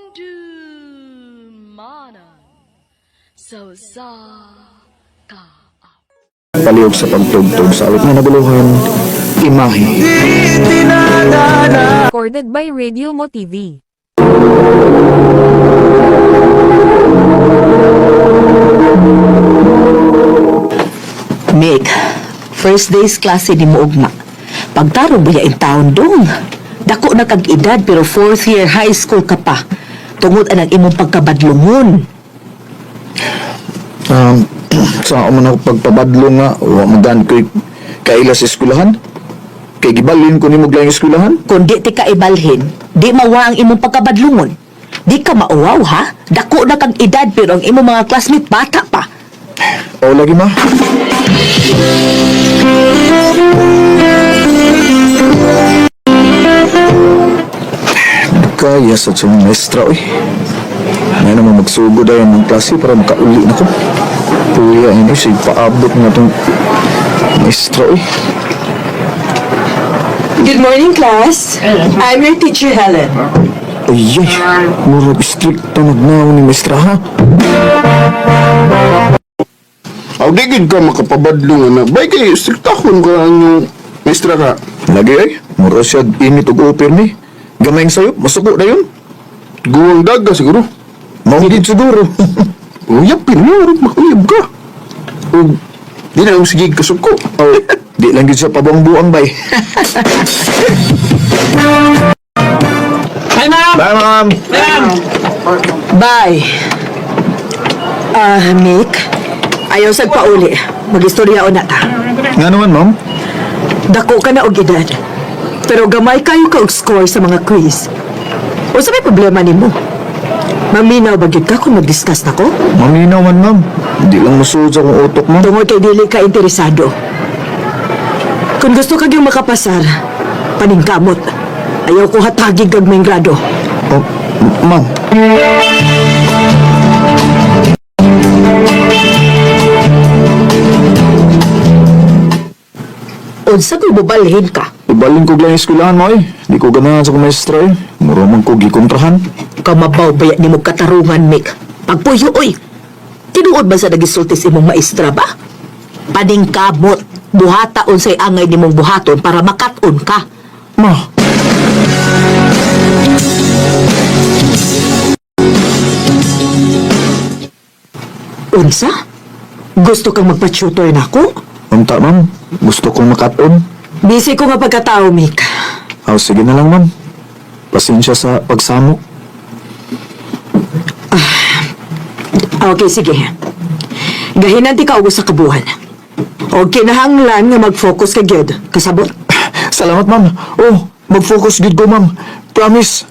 Handumanan sa usa ka Palihog sa pagtugtog sa awit nga nabuluhan, Imahe. Recorded by Radio Mo TV. Meg, first day's klase ni mo ugma. Pagtarong ba in taon dong? Dako na kag edad pero fourth year high school ka pa. Tungod anang imong pagkabadlungon. Sa ako man ako pagpabadlo nga, wa man gani ko'y kaila sa eskwelahan. Kay gibalin ko nimo lang eskwelahan. Kung di ti ka ibalhin, di mawa ang imong pagkabadlungon. Di ka mauwaw ha? Dako na kag edad pero ang imong mga classmate bata pa. O lagi ma. Kaya sa tiyong maestra, oy. Ngayon naman magsugod ay ang klase para makauli na ko. Puya, ini siya paabot nga itong maestra, oy. Good morning, class. I'm your teacher, Helen. Ay, ay, murag stricto nagnaw ni maestra, ha? Aw, di gid ka makapabadlong ana. Bay kay striktahon ka ang inyong maestra ka. Lagi ay, murag siya init og upir ni. Gamayng sayop, masuko na yun. Guwang daga siguro. Maugid siguro. Uyapin mo, murag makuyab ka. O, di na lang sige kasuko. Oh, di lang gid siya pabuang-buang bay. Hi, ma'am. Bye, ma'am. Bye. Ah, Mick, ayaw sa pauli. Mag-istorya o na ta. Nga naman, ma'am. Dako ka na og edad. Pero gamay kayo ka og score sa mga quiz. Unsa may problema nimo? Maminaw ba gyud ka kung mag-discuss nako? Maminaw man, ma'am. Di lang musuod sa akong utok, ma'am. Tungod kay dili ka interesado. Kung gusto ka gyud makapasar, paningkamot. Ayaw ko hatagi kag may grado. Oh, ma'am. Unsa kung bubalhin ka? Ibalin ko lang yung eskwelahan mo, eh. Di ko ganahan sa akong maestra, eh. Mura man ko gikontrahan. Kamabaw ba yan nimo katarungan, Mick? Pagpuyo, oy! Tinuod ba sa nagisultis imong maestra ba? Paningkamot, buhata unsay angay nimong buhaton para makat-on ka. Ma, Unsa? Gusto kang magpa-tutor nako? unta, ma'am. Gusto kong makaton. Busy ko nga pagkatao, Mick. Aw, sige na lang, ma'am. Pasensya sa pagsamok. Okay, sige. Gahinan ti ka og usa ka buwan. O kinahanglan nga mag-focus ka gyud. Kasabot? Salamat, ma'am. Oh, mag-focus gid ko, ma'am. Promise.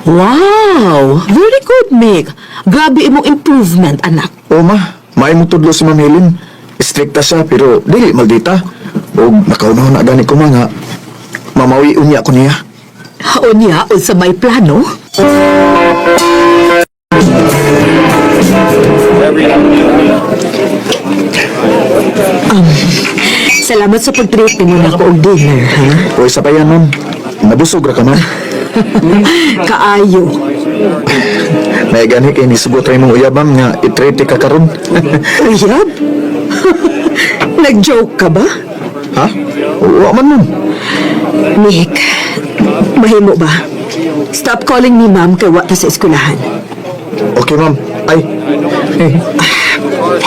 Wow! Very good, Mick. Grabe imong improvement, anak. O ma, maay mo tudlo si Ma'am Helen. Strikta siya pero dili maldita. O nakaunaw na gani ko ma nga mamawi unya ko niya. Unya, unsa may plano? Salamat sa pag-treat mo na ako og dinner, ha? O isa pa yan, ma'am. Nabusog ra ka, ma'am. Kaayo. May gani kay nisugot ra imong uyab, ma'am, nga i-treat ka karon. Uyab? Nag-joke ka ba? Ha? Wa man, ma'am. Nick, mahimo ba? Stop calling me ma'am kay wa ta sa eskwelahan. Okay, ma'am. Ay.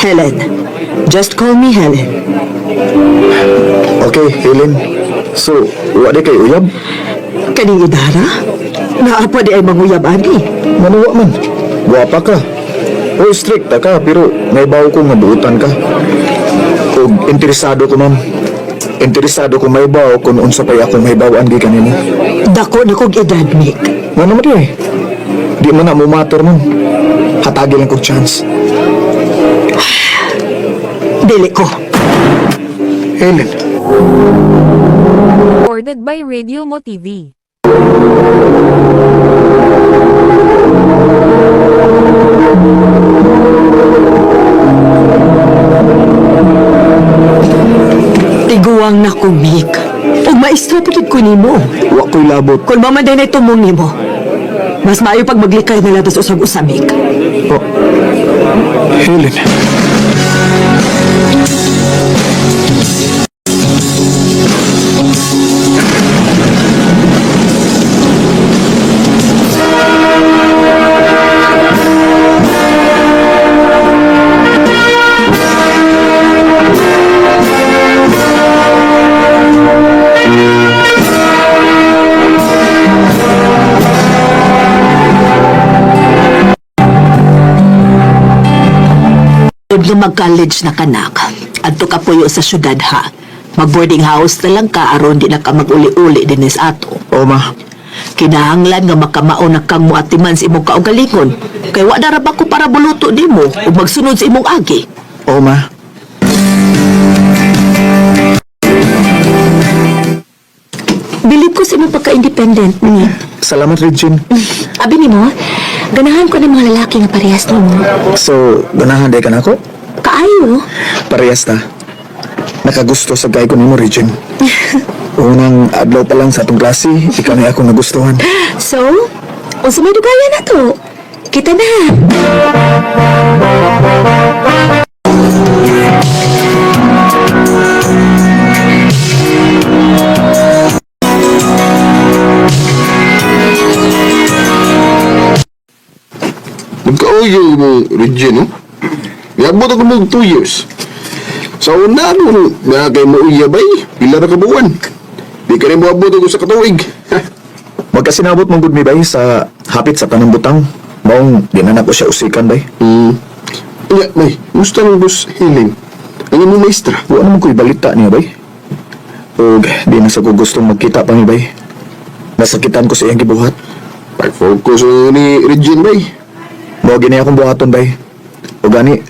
Helen. Just call me Helen. Okay, Helen. So, wa di kay uyab? Kaning idara? Naa pa di ay manguyab ani. Manuwa man. Guwapa ka. O strikta ka pero naibaw ko nga buutan ka. Og interesado ko, ma'am. Interesado ko maibaw kung unsa pa'y akong mahibaw-an gikan nimo. Dako na kog edad, Nick. Nga naman di eh. Di man na mo matter, ma'am. Hatagi lang kog chance. Dili ko. Helen. Recorded by Radio Mo TV. Kontra pa gid ko nimo. Wa ko'y labot. Kung mamanday na itumong nimo, mas maayo pag maglikay na latos usag usamik. Oh. Helen. Ug nga mag-college na kanak, adto ka puyo sa syudad ha. Mag-boarding house na lang ka aron di na ka mag-uli-uli dinis ato. O ma, Kinahanglan nga makamao na kang muatiman sa imong kaugalingon. Kay wa na ra ba ko para buluto nimo ug magsunod sa imong agi. o ma. Bilib ko sa imong pagka-independent ni. Salamat, Regine. Abi nimo, ganahan ko ng mga lalaki nga parehas nimo. So, ganahan day ka na ako? Kaayo. Parehas ta. Nakagusto sa gay ko nimo, Regine. Unang adlaw pa lang sa atong klase, ikaw na akong nagustuhan. So, unsa may dugaya na to? Kita na. Nagkaoyo mo, Regine, no? Yabot ako mo 2 years. Sa una, nung na kay mo uyabay, pila na kabuwan. Di ka rin moabot ako sa katuig. Ha? Magkasinabot mong good me bay sa hapit sa tanang butang. Maong di na nako siya usikan bay. Iya, bay, musta ng boss Helen? Ang imong maestra. Wa naman ko'y balita niya bay. Og di na sa ko gustong magkita pa mi bay. Nasakitan ko sa iyang gibuhat. Pag-focus ni Regine, bay. Mao gini akong buhaton bay. O gani,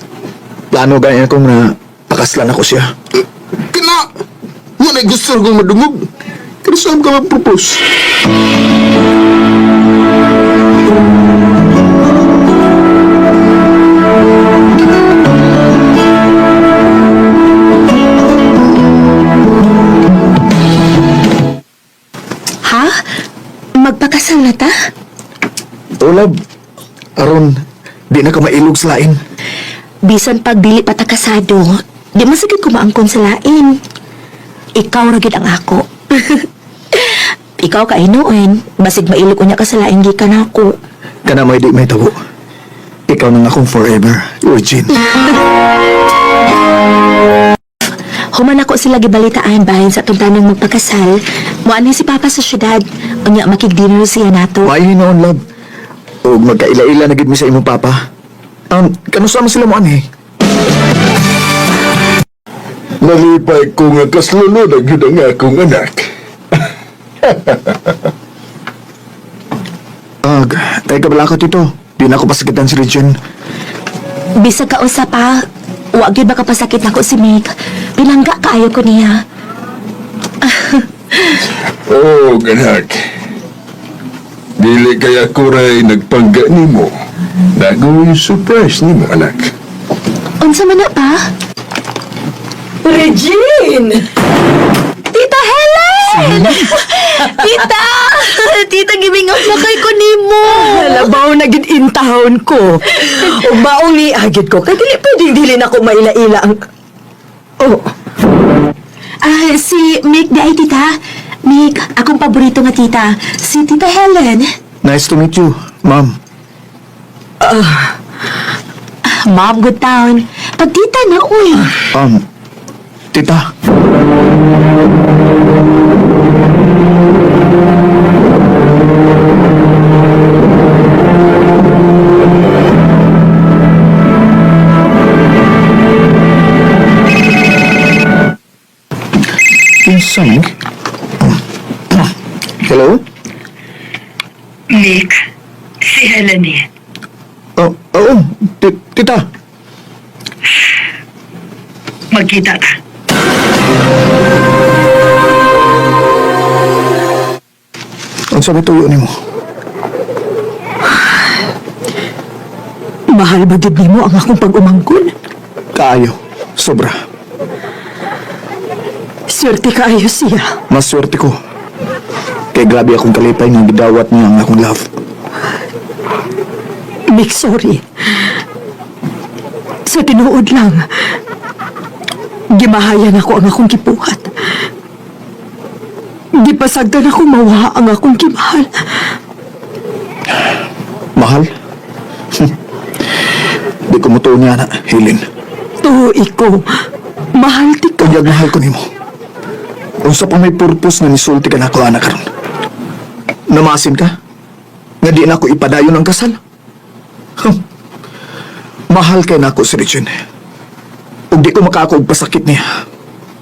plano gani akong na pakaslan ako siya. Eh, Kana! Mo na gusto kong madungog. Kaya saan ka mag-propose? Ha? Magpakasal na ta? Olab, aron di na ka mailog sa lain. Bisan pag dili pa ta kasado, di masakit kumaangkon sa lain. Ikaw ra gid ang ako. Ikaw ka hinuon, basig mailog unya ka sa lain gikan ako. Kana may di may tabo. Ikaw nang akong forever, Regine. Human ako sila gibalitaan bahin sa atong planong magpakasal. Muani si Papa sa syudad. Unya makig-dinner siya nato. Why noon, love? Og magkaila-ila na gid mi sa imong papa. Kanusa man sila mo anhi? Nalipay ko nga kaslunod ang yun ang akong anak. Ag, tay kabala ka tito. Di na ako pasakitan si Regine. Bisag ka usa pa, wa gyud makapasakit nako si Mick. Pinangga kaayo ko niya. Oh, anak. Dili kaya ko ray nagpangga nimo. Nagoy surprise nimo, anak. Unsa man na pa? Regine! Tita Helen! Tita! Tita, gimingaw na kay ko nimo. Labaw na gid intahon ko. Ug maong ni agid ko. Kay dili pwedeng dili na ko maila-ila ang Oh, Ah, si Mick di ay tita. Mick, akong paborito nga tita. Si Tita Helen. Nice to meet you, ma'am. Ma'am, good town. Pag tita na, uy. Tita. Kinsa ni? Hello? Nick, si Helen eh. Oh, oo, tita. Magkita ta. Ang sabi tuyo nimo? mahal ba gid nimo ang akong pag-umangkon? Kaayo. Sobra. Swerte kaayo siya. Maswerte ko. Kay grabe akong kalipay nga gidawat niya ang akong love. Mick, sorry. Sa tinuod lang, gimahayan ako ang akong gibuhat. Gipasagdan ako mawa ang akong gimahal. Mahal? Di ko mutuo niya na, Helen. Tuo ko, mahal ti ka. Unyag mahal ko nimo. Unsa pa may purpose nga nisulti ka nako anak karon? Namasin ka? Nga di na ako ipadayon ang kasal? Huh. Mahal kay nako si Regine. Ug di ko makaako og pasakit niya.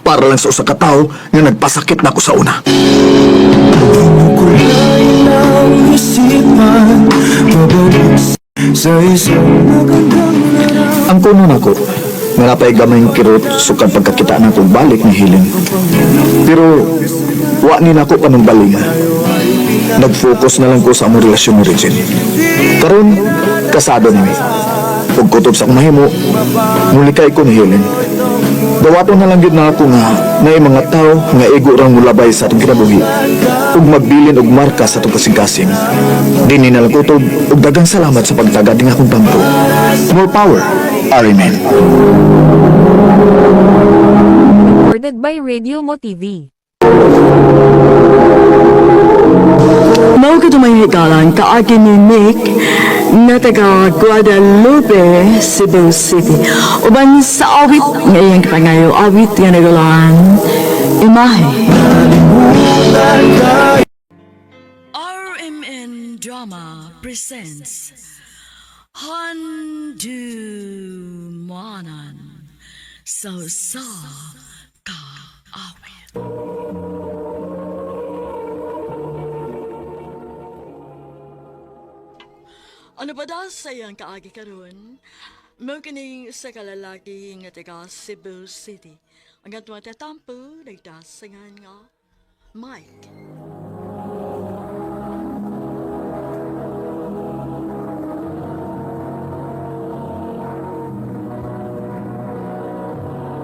Para lang sa usa ka tawo nga nagpasakit nako sa una. Ang kuno nako, nga napay gamayng kirot sukad pagkakita nako balik ni Helen. Pero wa ni nako panumbalinga. Nag-focus na lang ko sa among relasyon ni Regine. Karon, kasado na mi. Ug kutob sa akong mahimo, mulikay ko ni Helen. Dawaton na lang gyud na ako nga naay mga tao nga igo rang mulabay sa atong kinabuhi ug magbilin og marka sa atong kasing-kasing. Dinhi na lang kutob ug daghang salamat sa pagtagad ning akong tampo. More power, RMN. Recorded by Radio Mo TV. Mao ka may higalan kaagi ni Nick na taga Guadalupe, Cebu City. Uban sa awit nga iyang pangayo, awit nga nagalan, imahe. RMN Drama presents Handu Manan So Sa Ka Awit. Ano ba da sa iyang kaagi karon? Mao kining sa kalalaki nga taga Cebu City. Ang atong tatampo nagdasingan nga Mike.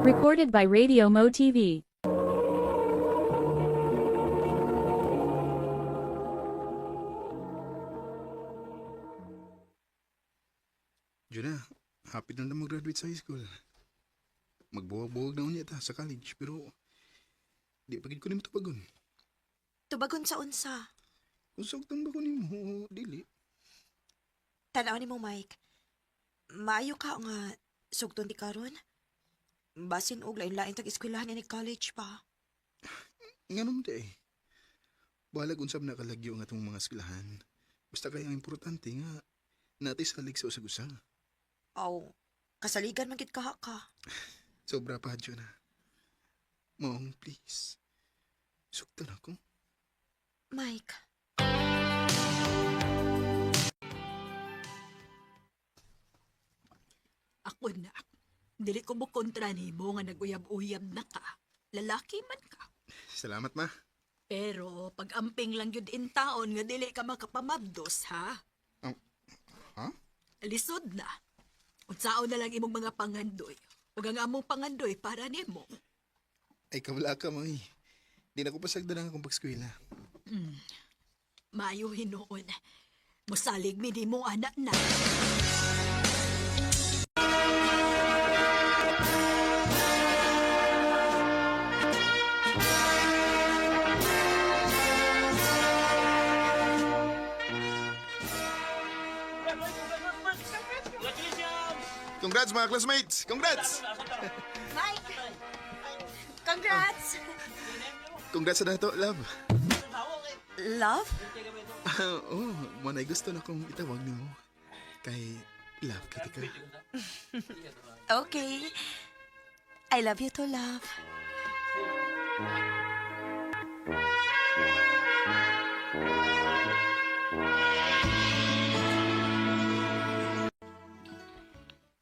Recorded by Radio Mo TV. Juna, happy na na mag-graduate sa high school. Magbuwag-buwag na unya ta sa college, pero di pagid ko nimo tubagon. Tubagon sa unsa. Kung sugtan ba ko nimo, dili. Tanaw ni mo, Mike. Maayo ka nga sugton di karon. Basin og lain-lain tag eskwelahan ni college pa. Nganom di eh. Balag unsab na kalagyo ang atong mga eskwelahan. Basta kay ang importante nga natay salig sa usag-usa. Aw, kasaligan man gid kaha ka. Sobra pa, Juna. Mong, please. Sugtan ako. Mike, Ako na. Dili ko mo kontra nimo nga naguyab-uyab na ka. Lalaki man ka. Salamat, ma. Pero pag-amping lang yun in taon nga dili ka makapamabdos, ha? Ha? Lisod na. Unsaon na lang imong mga pangandoy. Ug ang among pangandoy para nimo. Ay, kabla ka, may. Di na ko pasagdan ang akong pag-eskwela. Maayo hinuon. Musalig mi nimo anak na. Congrats, mga classmates! Congrats! Mike! Congrats! Congrats sa dato, love. Love? oh, manay gusto na kong itawag nimo. Kay love kita ka. Okay. I love you too, love.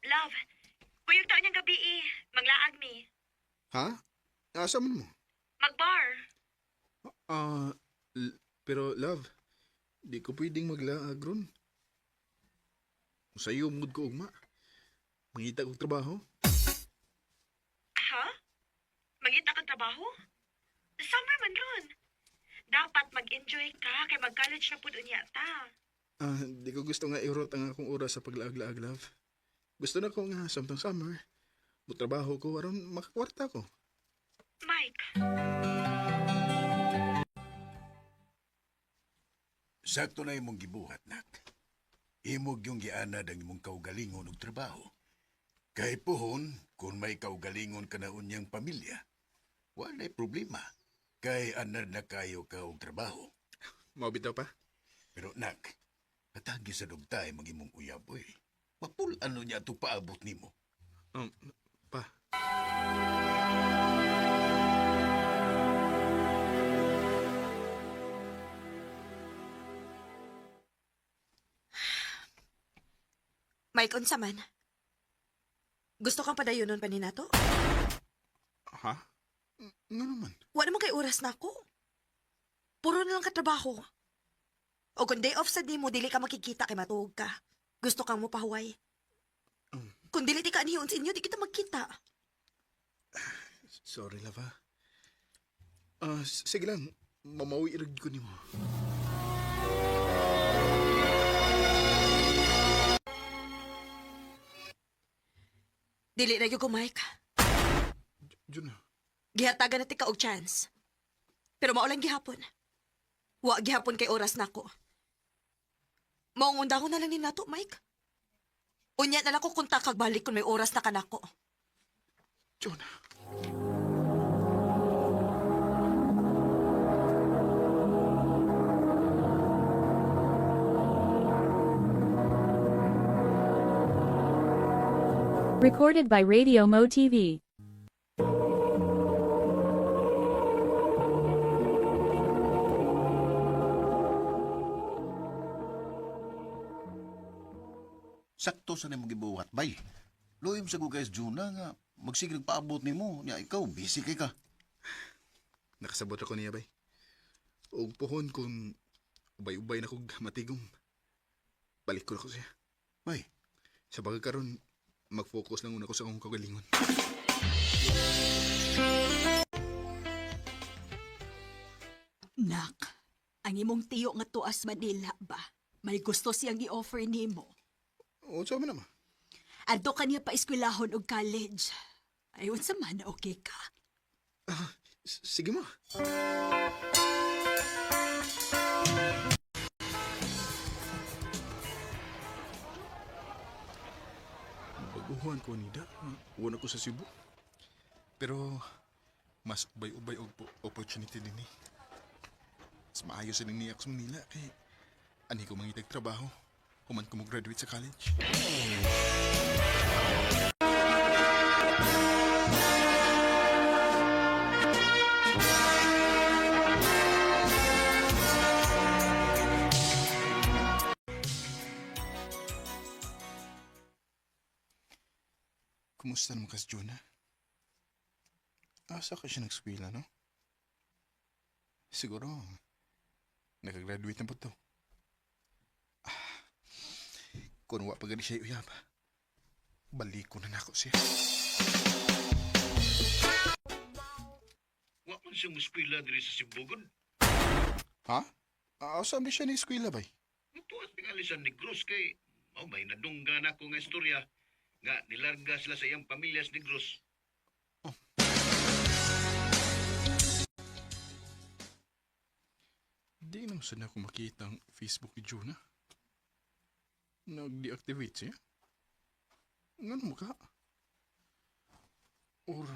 Love, kuyog taon niyang gabi eh. Manglaag mi. Ha? Asa man mo? Magbar. Ah, pero love, di ko pwedeng maglaag ron. Sa iyo, mood ko ugma. Mangita kong trabaho. Ha? Mangita kang trabaho? Summer man ron. Dapat mag-enjoy ka kay mag-college na pud unya ta. Ah, di ko gusto nga irot ang akong oras sa paglaag-laag, love. Gusto na ko nga samtang summer. Mutrabaho ko aron makakwarta ko. Mike, Sakto na imong gibuhat, nak. Imog yung gianad ang imong kaugalingon og trabaho. Kay puhon, kung may kaugalingon ka na unyang pamilya, walay problema. Kay anad na kayo ka og trabaho. Mao bitaw pa. Pero nak, natagi sa dugtay mag imong uyab, oy. Mapul ano niya ito paabot nimo. Pa. Mike, unsa man? Gusto kang padayonon pa ni nato? Ha? Nga naman. Wa naman kay oras na ako. Puro na lang katrabaho. O kung day off sa di mo, dili ka makikita kay matuog ka. Gusto kang mopahuway. Kung dili ti ka anhiyon sa inyo, di kita magkita. Sorry, love, ha? Ah, sige lang. Mamawi rin ko nimo. Dili na gyud ko, Mike. Juna. Gihatagan na ti ka og chance. Pero mao lang gihapon. Wa gihapon kay oras nako. Maong undahon na lang ni nato, Mike. Unya na lang ko kontak kag balik kung may oras na kanako. Juna. Recorded by Radio Mo TV. Sakto sa nimong gibuhat, bay. Luim sa guys, Juna nga, magsigig paabot nimo. Nya ikaw, busy kay ka. Nakasabot ako niya, bay. Og puhon kung ubay-ubay na kog matigom. Balik ko na ko siya. Bay, Sa bagay karon, mag-focus lang una ko sa akong kagalingon. Nak, ang imong tiyo nga tuas Manila ba? May gusto siyang i-offer nimo. O, sa man naman. Adto kaniya pa eskwelahon og college. Ay unsa man okay ka? Ah, sige ma. Baguhan ko nida. Una ko sa Cebu. Pero mas ubay-ubay og opportunity din eh. Mas maayo sa niya sa Manila kay ani ko mangitag trabaho. Human ko mo-graduate sa college. Kumusta naman kas Jonah? Asa ka siya nag-eskwela, no? Siguro, nakagraduate na po to. Ah, kung wa pa gani siya uyab, balik ko na nako siya. wa man siyang eskwela diri sa Sibugon. Ha? Ah, saan ba siya ni eskwela, bay? Tuas tingali sa Negros kay oh, may nadunggan ako nga istorya nga nilarga sila sa iyang pamilya sa Negros. Di naman sad na ako makita ang Facebook ni Jonah. Nag-deactivate siya? Ngano mo ka? Or...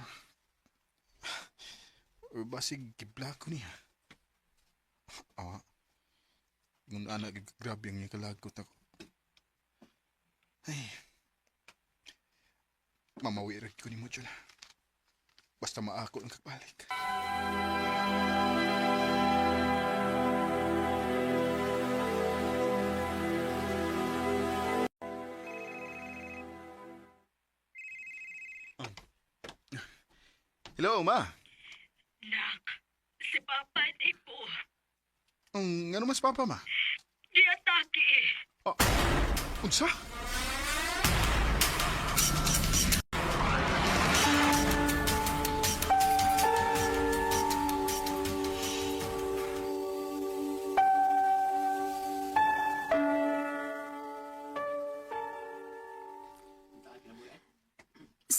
Or basig gibla ko niya. Ah. Nung anak, grabe ang kalagot ako. Ay. Mamawi rin ko ni mo, Jonah. Basta maako ang kagbalik. Hello, ma. Nak, si Papa di ko. Ang ano mas papa, ma? Giatake eh. Unsa?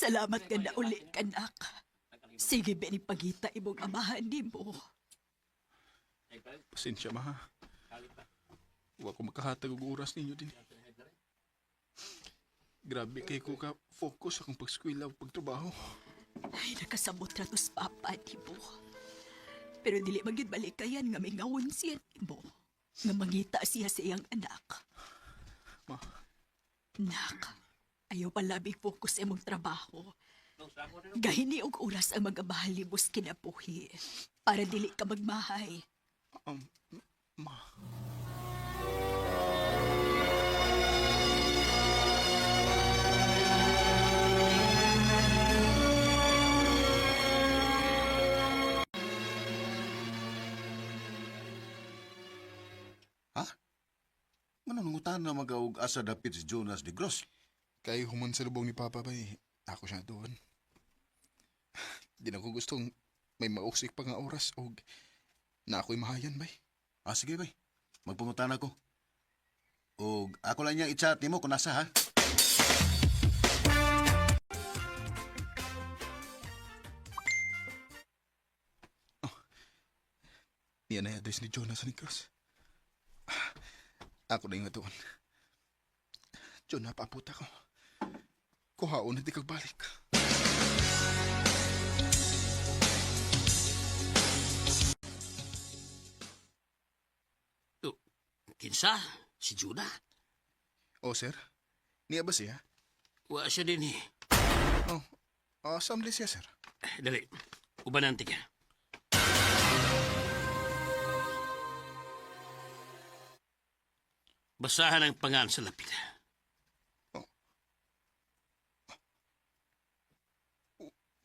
Salamat nga nauli ka, nak. Sige, Benny, pagita imong amahan nimo. Pasensya, ma. Ha. Wa ko makahatag og oras ninyo din. Grabe kay ko ka focus akong pagskwela ug pagtrabaho. Ay, nakasabot ra tos papa nimo. Pero dili man gyud balikayan nga mingawon siya nimo. Nga mangita siya sa iyang anak. Ma. Nak, ayaw palabi focus sa imong trabaho. Gahini og oras ang mga bahalibos kinabuhi para dili ka magmahay. Ma. Ha? Mananungutan na magaug asa dapit si Jonas de Gross. Kay human sa lubong ni Papa bay, ako siya doon. Di na ko gustong may mausik pa nga oras og na ako'y mahayan bay. Ah, sige bay. Magpangutan ako. Og ako lang niyang i-chat nimo kung nasa ha. Niya na address ni Jonas ni Cruz. Ako na yung doon. Jonah, paputa ko. Kuhaon na di kag balik. Oh, kinsa? Si Judah? Oh, sir. Niya ba siya? Wa siya din eh. Oh, assembly siya, sir. Dali, ubanan ka. Basahan ang pangan sa lapid.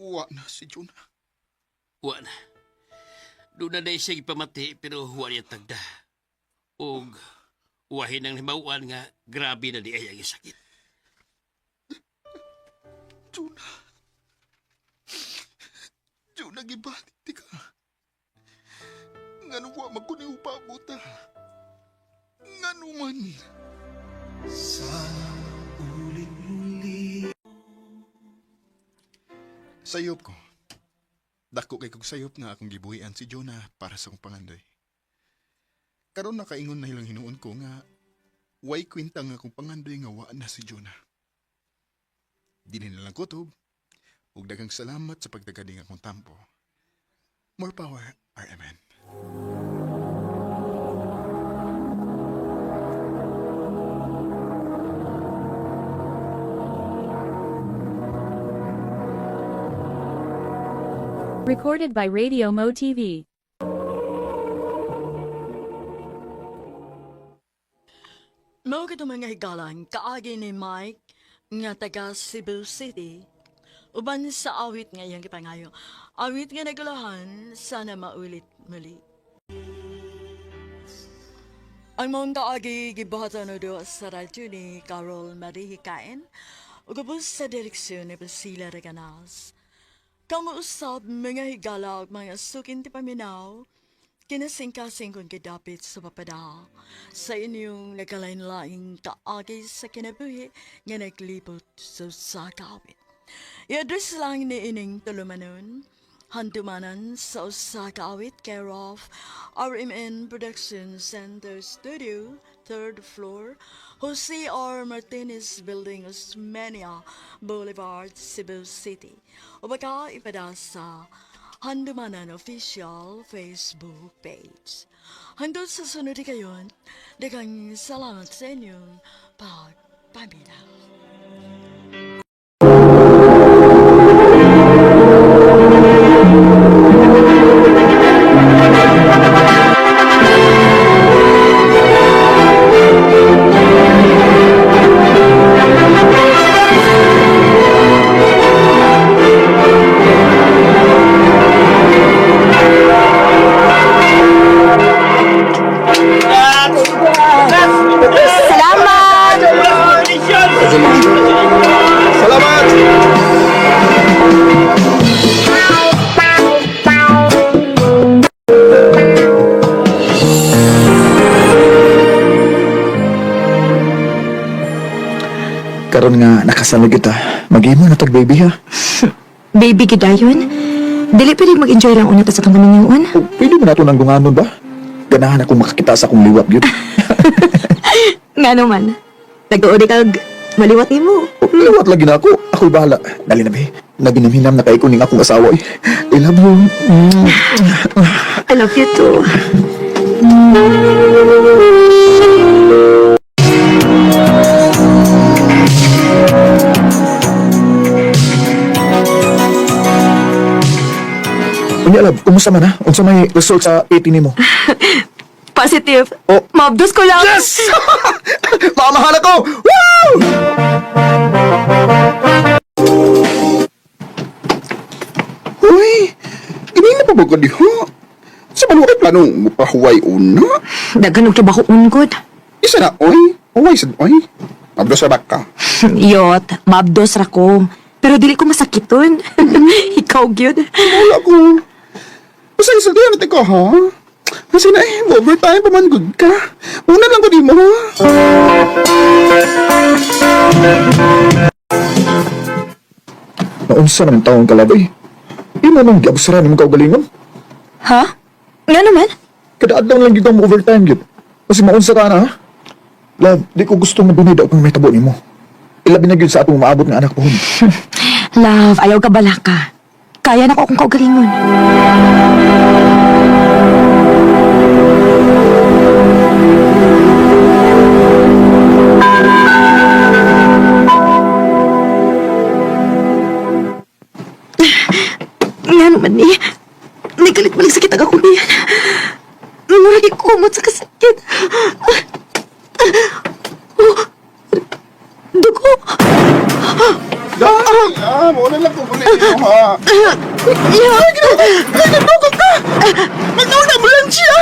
Wa na si Jonah. Wa na. Doon na siya ipamati pero wa niya tagda. Og wahin ang himauan nga grabe na di ay ang sakit. Jonah. Jonah, gibalik di ka. Ngano wa man ko ni upabot ah. Ngano man. Sayop ko. Dako kay kog sayop nga akong gibuhian si Jonah para sa akong pangandoy. Karon nakaingon na ilang hinuon ko nga way kwenta nga akong pangandoy nga wa na si Jonah. Dili na lang kutob. Ug daghang salamat sa pagdagaling akong tampo. More power, RMN. Recorded by Radio Mo TV. Mao kato mga higalan, kaagi ni Mike nga taga Cebu City. Uban sa awit nga iyang gipangayo. Awit nga nagulahan, sana maulit muli. Ang mong kaagi gibuhatan na doon sa radyo ni Carol Marie Hikain ug ubos sa direksyon ni Priscilla Reganas. Kamuusab mga higala ug mga sukin ti paminaw, kinasingkasing kong gidapit sa papada sa inyong nagkalain-laing kaagi sa kinabuhi nga naglibot sa sakawit. I-address lang ni ining tulumanon, handumanan sa usa ka awit, care of RMN Production Center Studio, third floor, Jose R. Martinez Building, Osmeña Boulevard, Cebu City. O baka ipada sa Handumanan Official Facebook page. Hanggang sa sunod kayon, daghang salamat sa inyong pagpaminaw. Salamat! Salamat! Karon nga nakasama kita. Mag-imo na tag baby ha. Baby gidayon. Dili pwede mag-enjoy lang una ta sa itong kaminyoon. O, pwede mo na ito nang dunganon ba? Ganahan akong makakita sa akong liwat yun. Nga naman. Nagtuo di kag maliwat nimo. O, liwat lagi na ako. Ako'y bahala. Dali na, be. Naginamhinam na kay ko ning akong asawa. Eh. I love you. Mm. I love you too. Unya, love, kumusta man ha? Unsa may result sa PT nimo? Positive. Oh. Maabdos ko lang. Yes! Mamahal ako! Woo! Uy, ganina pa ba ka diha? Sa man kay planong mupahuway una? Daghan og trabaho ungod. Isa na, oy. Huway sad, oy. Abdo sa baka. Yot, maabdos ra ko. Pero dili ko masakiton. Ikaw gyud. Wala ko. Basta isultihan natin ko, ha? Kasi na eh, overtime pa man good ka. Una lang ko di mo, ha? Naunsa naman taong kalabay. Imo nang giabsara nimong kaugalingon. Ha? Nga naman? Kada adlaw lang gyud mo overtime gyud. Kasi maunsa ka na ha? Love, di ko gusto nga dunay daw kang may tabo nimo. Ilabi na gyud sa atong maabot nga anak pohon. Love, ayaw ka balaka. Kaya na ko akong kaugalingon. Nga naman eh. Nagalit malig sakit ang ako niyan. Murag ikumot sa kasakit. Oh, dugo. Dali, ah, una lang ko muli mo, ha? Yeah. Ay, nagdugo ka! Magnaon na ambulansya!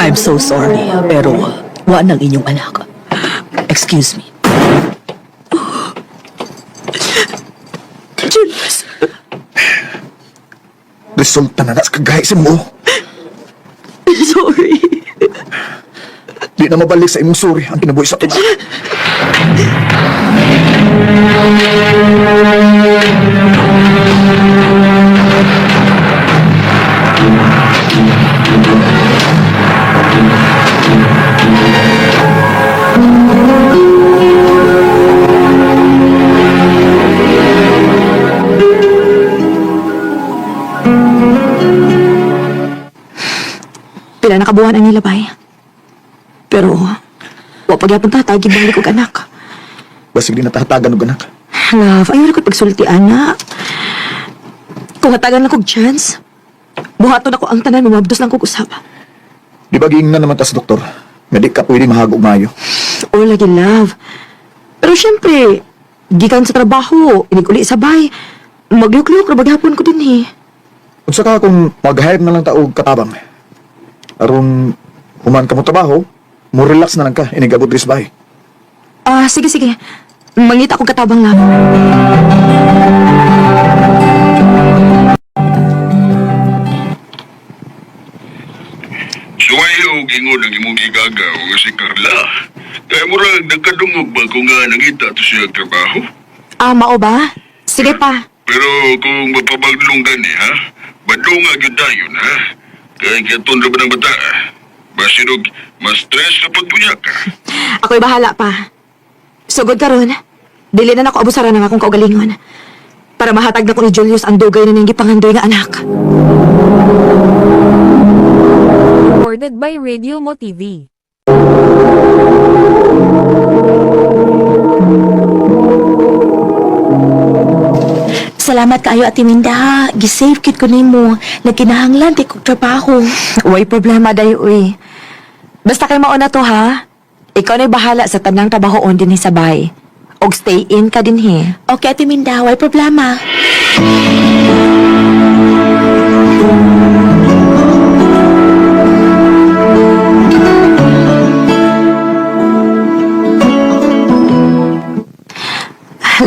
I'm so sorry, pero wa nang inyong anak. Excuse me. Julius. Resulta na nas kagahi sa mo. Sorry. Di na mabalik sa imong suri ang kinabuhi sa tunak. Pila nakabuhan ang nilabay. Pero, wa pagyapon ta, tagi balik og anak. Basig di natahatagan og anak. Love, ayaw na ko'y pagsulti, ana. Kung hatagan lang kog chance, buhaton ako ang tanan, mamabdos lang kog usab. Di ba giingnan naman tas doktor? Nga di ka pwede mahagog maayo. O lagi, love. Pero syempre, gikan sa trabaho, inig-uli sabay. Maglukluk, ra ko din eh. Unsa ka kung mag-hire na lang ta og katabang? Aron human ka mo trabaho, mo relax na lang ka inigabot diri sa bahay. Ah, sige, sige. Mangita kog katabang lang. Suway og ingon ang imong gigagaw nga si Carla. Kaya murag nagkadungog ba ko nga nangita to siya trabaho? Ah, mao ba? Sige pa. Pero kung mapabaglong gani ha, badlong nga gyud dayon ha. Kay katon ra ba ng bata? Basinog mas stress na pud unya ka. Ako'y bahala pa. Sugod karon. Dili na nako abusaran ang akong kaugalingon. Para mahatag na ko ni Julius ang dugay na niyang gipangandoy nga anak. Recorded by Radio Mo TV. Salamat kaayo Ate Minda ha. Gisave kit ko nimo. Nagkinahanglan kay kog trabaho. Way problema day uy. Basta kay mauna to ha. Ikaw na'y bahala sa tanang trabahoon dinhi sa bay. Og stay in ka dinhi. Okay Ate Minda, way problema.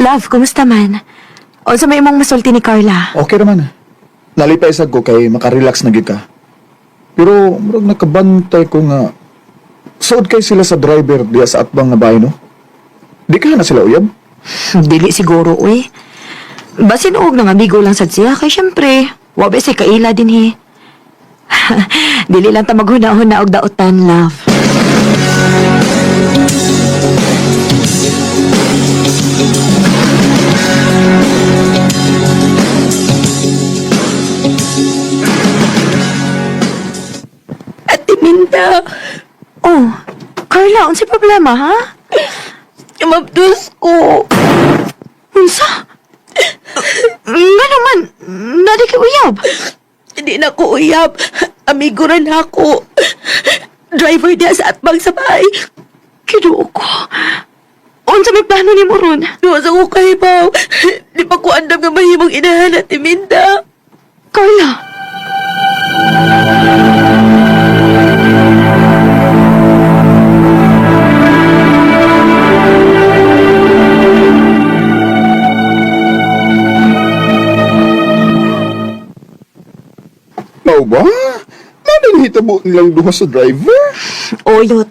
Love, kumusta man? Unsa may imong masulti ni Carla? Okay naman. Nalipay sad ko kay makarelax na gyud ka. Pero murag nakabantay ko nga suod kay sila sa driver diya sa atbang nga bahay no. Di ka na sila uyab? Dili siguro, uy. Basin og nang amigo lang sad siya kay syempre, wa ba siya kaila din he. Dili lang ta maghuna-huna og daotan, love. Ate Minda, Oh, Carla, unsay problema, ha? mabdus ko. Unsa? Nga naman, nadi kay uyab. Hindi na ko uyab. Amigo rin ako. Driver niya sa atbang sa bahay. Kinuo ko. Unsa may plano nimo ron? Duwa sa ko kahibaw. Di pa ko andam nga mahimong inahan, Ate Minda. Carla. Mao ba? Mao na nahitabo nilang duha sa driver? Oyot.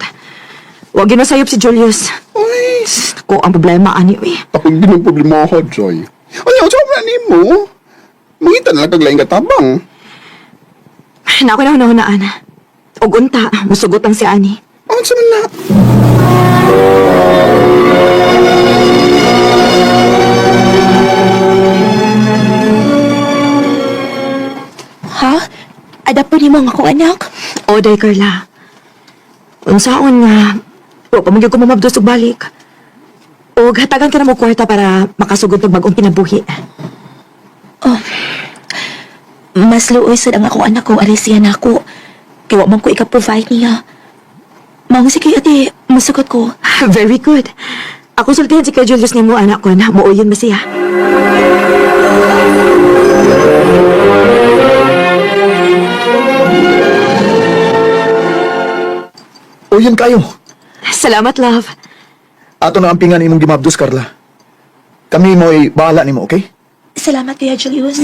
Wag yun nasayop si Julius. Ay, Ko ang problema ani uy. ako din ang problema ko, Joy. Ano, sa na nimo? Mangita na lang kag laing katabang. Na ako na hunahunaan. Og unta, musugot ang si ani. Ano sa man na? Ha? Adapo ni mo ang akong anak? Oday, Carla. Unsaon nga, wa pa man gyud ko mamabdos og balik. Og hatagan ka na mo kwarta para makasugod pag bagong kinabuhi. Mas luoy sad ang akong anak kung ari siya nako. Kay wa man ko ika-provide niya. Mao sige ate, musugot ko. Very good. Ako sultihan si Kuya Julius nimo anak ko na muoyon ba siya. Uyon kayo. Salamat, love. Ato na ang pingan imong gimabdos, Carla. Kami mo'y bahala nimo, okay? Salamat Kuya Julius.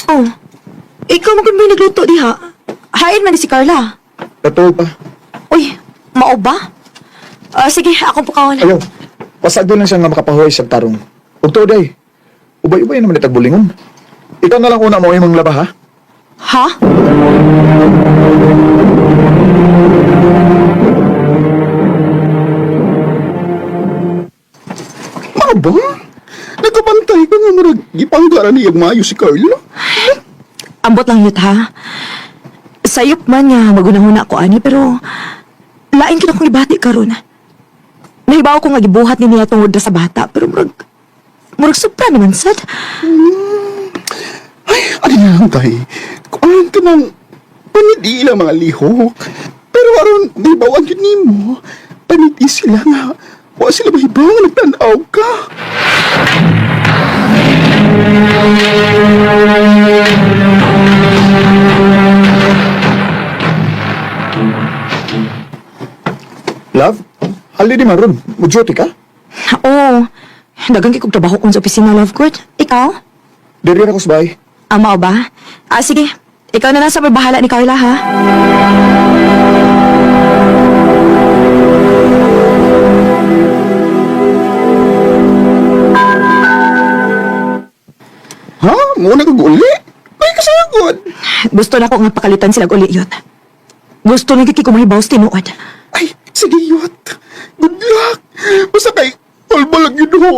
Oh, ikaw man kun may nagluto diha. Hain man ni si Carla. Totoo pa. Uy, mao ba? Ah, sige, akong pukawon. Ayaw. Pasagdo lang siya nga makapahuway sa tarong. Ug tuod ay. Ubay-ubay naman itag bulingon. Ikaw na lang una mo imong laba ha. Ha? Mao ba? Nakabantay ka nga murag gipanggaran niya maayo si Carla. Ambot lang yut ha. Sayop man nga magunahuna ko ani pero lain kid akong ibati karon. Nahibaw ko nga gibuhat ni niya tungod ra sa bata pero murag murag sobra naman sad. Ay, ano na lang tay? Kuan ka nang panidi lang mga lihok. Pero aron, di ba wag yun nimo? Panidi sila nga. Wa sila mahibaw nga nagtanaw ka. Love, hali di man ron. Mudyoti ka? Oo. Dagang kay kog trabaho kon sa opisina love good. Ikaw? Diri ra ko sa bahay. Ama o ba? Ah, sige. Ikaw na lang sa may bahala ni Carla ha. Ha? Muna kag uli? Ay, kasagod. Gusto na ko nga pakalitan sila uli yot. Gusto na gid kay kumahibaw sa tinuod. Ay, sige yot. Good luck. Basta kay, kalma lang yun ho.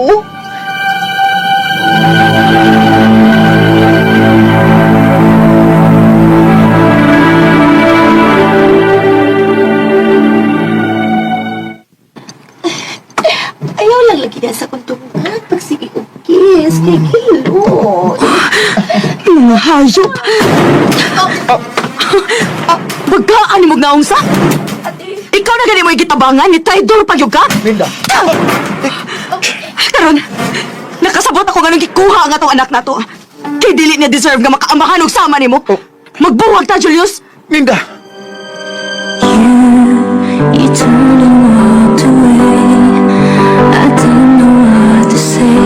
Ayaw lang lagi na sa kong tungag pag sige og kiss kay kilot. Mga hayop! Pagkaan mo naong sa? Ikaw na gani mo igitabangan ni Traidor pa ka? Linda. Karon, nakasabot Pasabot ako nga nang gikuha ang atong anak nato. Kay dili niya deserve nga makaamahan og sama nimo. Magbuwag ta, Julius. Minda! You turned and walked away. I don't know what to say.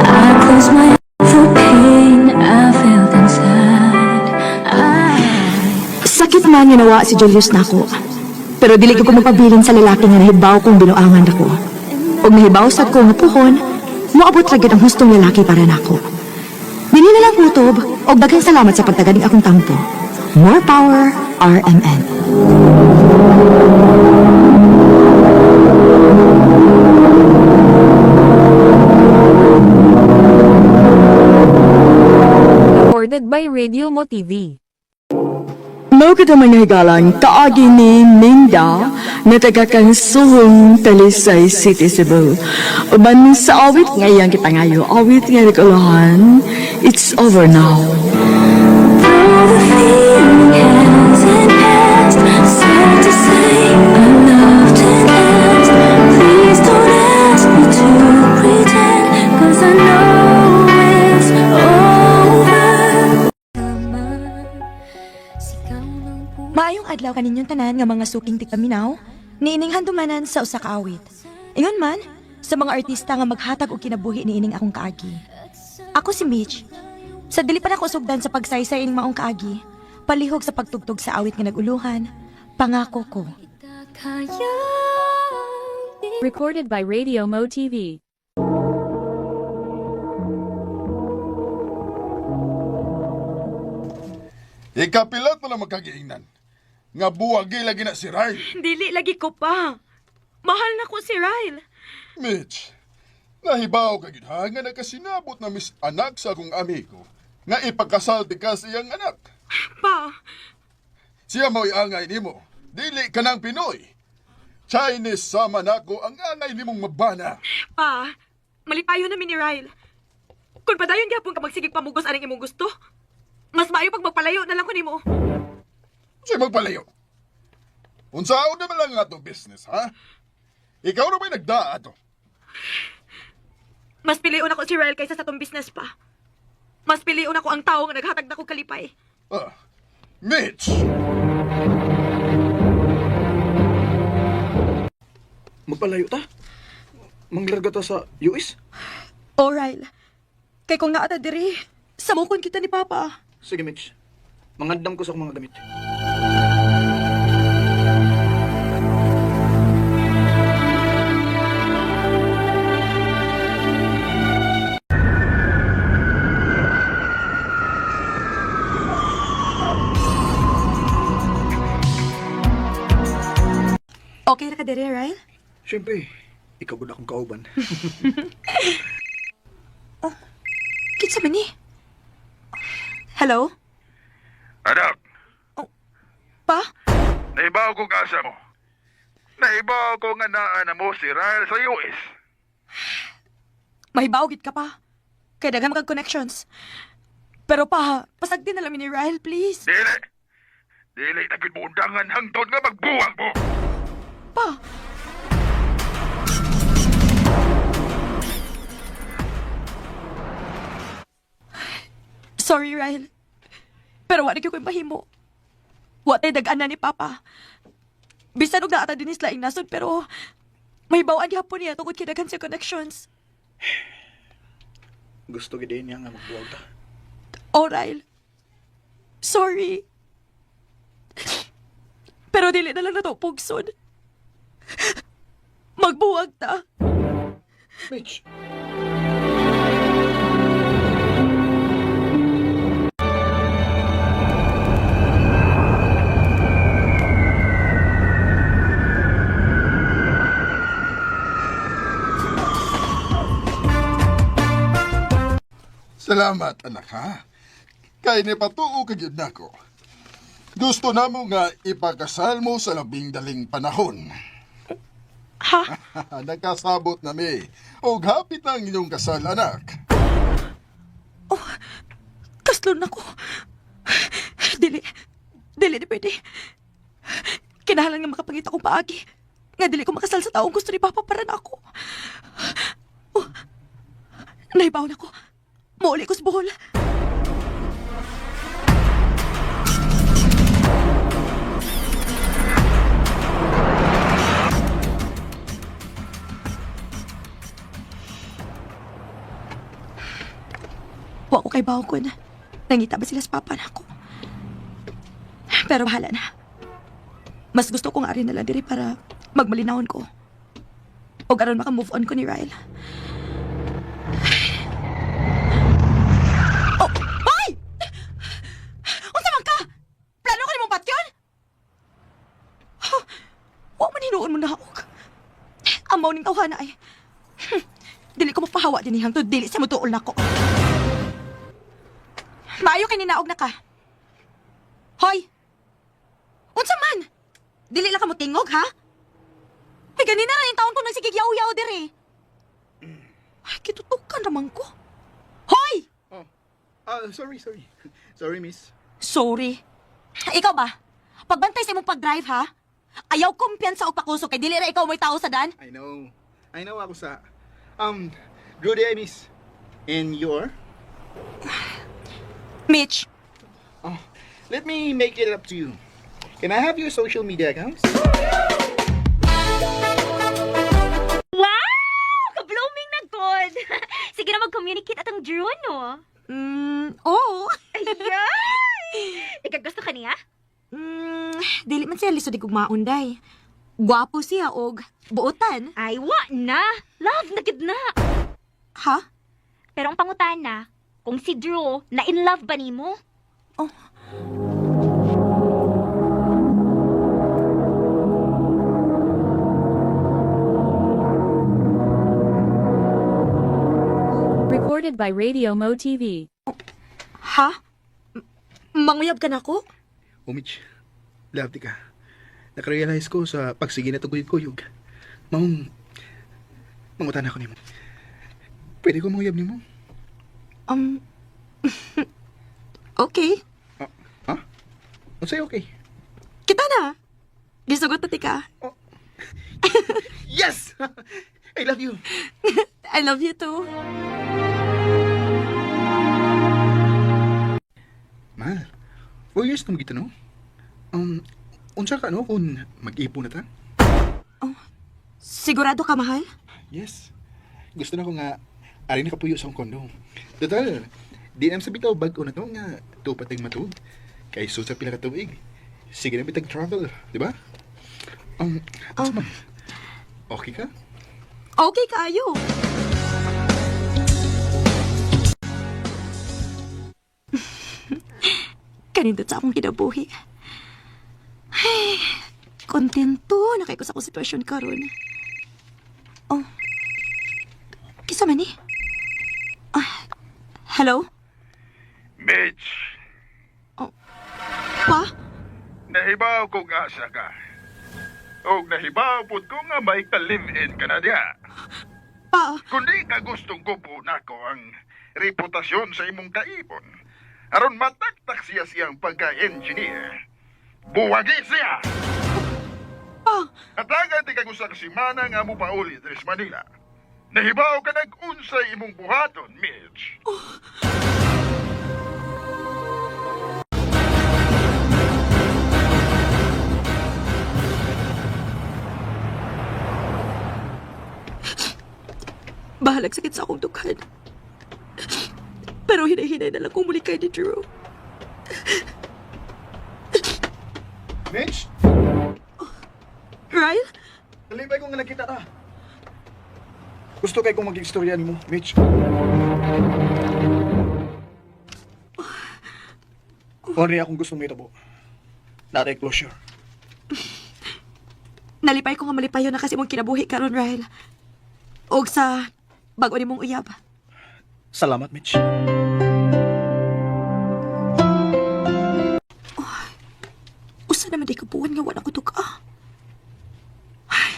I close my eyes, the pain I felt inside. I Sakit man nga nawa si Julius nako. Pero dili ko magpabilin sa lalaki nga nahibaw kong binuangan nako. Og nahibaw sad ko nga puhon, moabot ra gyud ang hustong lalaki para nako. Dili na lang kutob og daghang salamat sa pagtaganing akong tampo. More power, RMN. Recorded by Radio Mo TV. Mao kita mga higalan, kaagi ni Minda na taga Kansuhong Talisay City, Cebu. Uban sa awit nga iyang gipangayo, awit nga nagulahan, it's over now. Though the feeling hasn't passed, sad to say I loved and asked. Please don't ask me to pretend, 'cause I know it's over. Maayong adlaw kaninyong tanan nga mga suking tigpaminaw, niining handumanan sa usa ka awit. Ingon man, sa mga artista nga maghatag og kinabuhi niining akong kaagi. Ako si Mitch. Sa dili pa nako sugdan sa pagsaysay ining maong kaagi, palihog sa pagtugtog sa awit nga naguluhan, pangako ko. Recorded by Radio Mo TV. Ikapilat na lang magkagiingnan. Nga buwagi lagi na si Ryle. Dili lagi ko pa. Mahal na ko si Ryle. Mitch, nahibaw ka gyud ha nga nakasinabot na mis anak sa akong amigo nga ipakasal ti ka sa iyang anak. Pa, Siya mo'y angay nimo. Dili ka ng Pinoy. Chinese sama nako ang angay nimong mabana. pa, malipayo na mi ni Ryle. Kung padayon gyapon ka magsigig pamugos aning imong gusto, mas maayo pag magpalayo na lang ko nimo. Siya magpalayo. Unsaon naman lang nga itong business, ha? Ikaw na ba'y nagdaa ato? Mas piliun ako si Ryle kaysa sa tong business pa. Mas piliun ako ang tao nga naghatag na ko kalipay. Ah, Mitch! Magpalayo ta? Manglarga ta sa US? Oh, Ryle. Kay kung naa ta diri, samukon kita ni Papa. Sige, Mitch. Mangandam ko sa akong mga gamit. Okay ra ka diri, Ryle? Siyempre, ikaw gud akong kauban. Kinsa man ni? Hello? Anak, Pa? naibaw ko asa mo. Naibaw ko nga naa na mo si Ryle sa US. Mahibaw gid ka pa. Kay daghan kag connections. Pero pa, pasagdi na lang mi ni Ryle, please. Dili! Dili na gid mo undangan hangtod nga magbuwag mo! Pa! Sorry, Ryle. Pero wala ko mahimo. Wa tay dag-ana ni Papa. Bisan og naata dinis laing nasod pero may bawaan gihapon niya tungod kay daghan siya connections. Gusto gid niya nga magbuwag ta. Oh, Ryle. Sorry. Pero dili na lang na to pugson. Magbuwag ta. Mitch! Salamat, anak, ha? Kay ni patuo ka gyud nako. Gusto namo nga ipakasal mo sa labing daling panahon. Ha? Nakasabot na mi. Og hapit na ang inyong kasal, anak. Kaslon ako. Dili. Dili di pwede. Kinahanglan nga makapangita kong paagi. Nga dili ko makasal sa taong gusto ni Papa para na ako. Oh. Naibaw na ko. Muuli ko sa Bohol. Wa ko kay Bawkon. Nangita ba sila sa papa na ako? Pero bahala na. Mas gusto kong ari na lang diri para magmalinawon ko. O aron maka-move on ko ni Ryle. Oh! Hoy! Unsa man ka? Plano ka nimong patyon? Huh, wa man hinuon mo naog. Amaw ning tawhana ay. Dili ko mapahawa din hangtod dili sa mutuol nako. Maayo kay ninaog na ka. Hoy! Unsa man? Dili lang ka mo tingog, ha? Ay, ganina ra yung taon ko nagsigig yaw-yaw diri. Ay, kitutukan raman ko. Hoy! Oh. Ah, sorry, sorry. Sorry, miss. Sorry. Ikaw ba? Pagbantay sa imong pag-drive, ha? Ayaw kumpiyansa og pakusog kay dili ra ikaw mo'y tao sa dan. I know. I know ako sa... Good day, miss. And you're? Mitch, Oh, let me make it up to you. Can I have your social media accounts? Wow! Ka-blooming na good! Sige na mag-communicate atong Drew, no? Oo. Ayay! Ikagusto ka niya? Dili man siya lisod igugmaon day. Gwapo siya og buotan. Ay, wa na! Love na gid na! Ha? Pero ang pangutana, kung si Drew na in love ba nimo? Oh. Recorded by Radio Mo TV. Ha? Manguyab ka na ko? Oh, Mitch. Love di ka. Nakarealize ko sa pagsige na tuguyog-kuyog. Maong... Mangutan ako nimo. Pwede ko manguyab nimo? Okay. Ah, ha? Unsay okay? Kita na. Gisugot na tika. Yes! I love you. I love you too. Mahal, 4 years na magita, no? Unsa ka, no, kung mag-ipon na ta? Sigurado ka, mahal? Yes. Gusto na ko nga, ari na kapuyo sa akong kondo. Total, di na sa bitaw bag-o na to nga tupat ang matuod. Kay sud sa pila ka tuig. Sige na bitag travel, di ba? Unsa man? Okay ka? Okay kaayo. Kanindot sa akong kinabuhi. Ay, kontento na kay ko sa akong sitwasyon karon. Oh. Kisa man ni? Ah, hello? Mitch, Pa? nahibaw ko nga asa ka. Og nahibaw pud ko nga may ka-live-in ka na diya. Pa? Kundi ka gustong kupo nako ang reputasyon sa imong kaibon. Aron mataktak siya siyang pagka-engineer. Buwagi siya! Pa? Hatagan ti kag usa ka semana nga mo pauli diri sa Manila. Nahibaw ka nag-unsay imong buhaton, Mitch. Bahalag sakit sa akong dughan. Pero hinay-hinay na lang kong muli kay ni Drew. Mitch, Ryle? nalipay ko nga nakita ta. Gusto kay kong maging istorya nimo, Mitch. Only akong gusto mahitabo. Natay closure. Nalipay ko nga malipayon na kasi mong kinabuhi karon, Ryle. Og sa bago ni mong uyab. Salamat, Mitch. Usa naman di kabuan nga wala ko tuka. Ay,